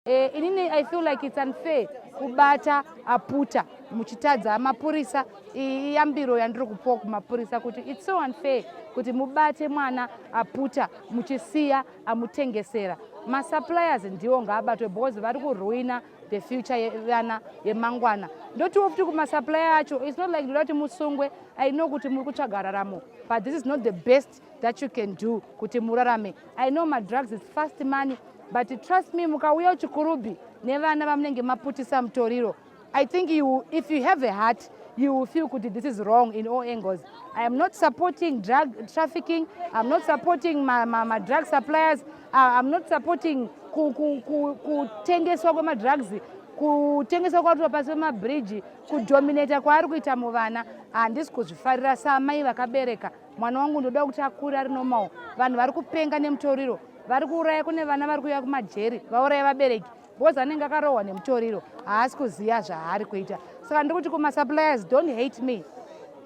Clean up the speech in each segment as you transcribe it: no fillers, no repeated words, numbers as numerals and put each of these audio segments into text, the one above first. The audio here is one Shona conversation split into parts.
Inini I feel like it's unfair kubata aputa muchitadza mapurisa. Iyambiro yandiri kupiwa kumapurisa kuti it's so unfair kuti mubate mwana aputa muchisiya amutengesera. Masuppliers ndiwo ngaabatwe because vari kuruina the future yevana yemangwana. Ndotiwo futi kumasupplier acho, it's not like ndoda kuti musungwe. I know kuti muri kutsvaga raramo, but this is not the best that you can do kuti murarame. I know madrugs is fast money, but trust me, mukauya kuChikurubi nevana vamunenge maputisa mutoriro, I think you, if you have a heart, you will feel kuti this is wrong in all angles. I am not supporting drug trafficking. I'm not supporting ma drug suppliers. I'm not supporting kutengeswa kwemadrugs, kutengeswa kwaitwa pasi pemabhiriji, kudominata kwaari kuita muvana. Handisi kuzvifarira. Samai vakabereka mwana wangu, ndoda kuti akure ari normal. Vanhu vari kupenga nemutoriro, vari kuuraya. Kune vana vari kuuya kumajeri vauraya vabereki because anenge akarohwa nemutoriro, haasi kuziva zvaari kuita. Saka ndiri kuti kumasuppliers, don't hate me,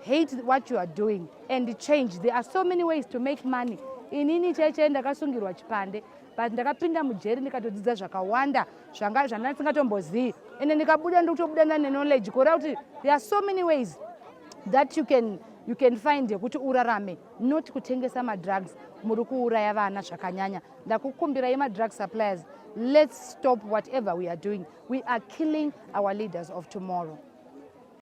hate what you are doing and change. There are so many ways to make money. Inini chaichai ndakasungirwa chipande, but ndakapinda mujeri ndikatodzidza zvakawanda zvanga zvandasingatombozivi, ende ndikabuda, ndikutobuda ndane knowledge, kureva kuti there are so many ways that you can find yekuti urarame, not kutengesa madrugs. Muri kuuraya vana zvakanyanya. Ndakukumbirai, madrug suppliers, let's stop whatever we are doing. We are killing our leaders of tomorrow.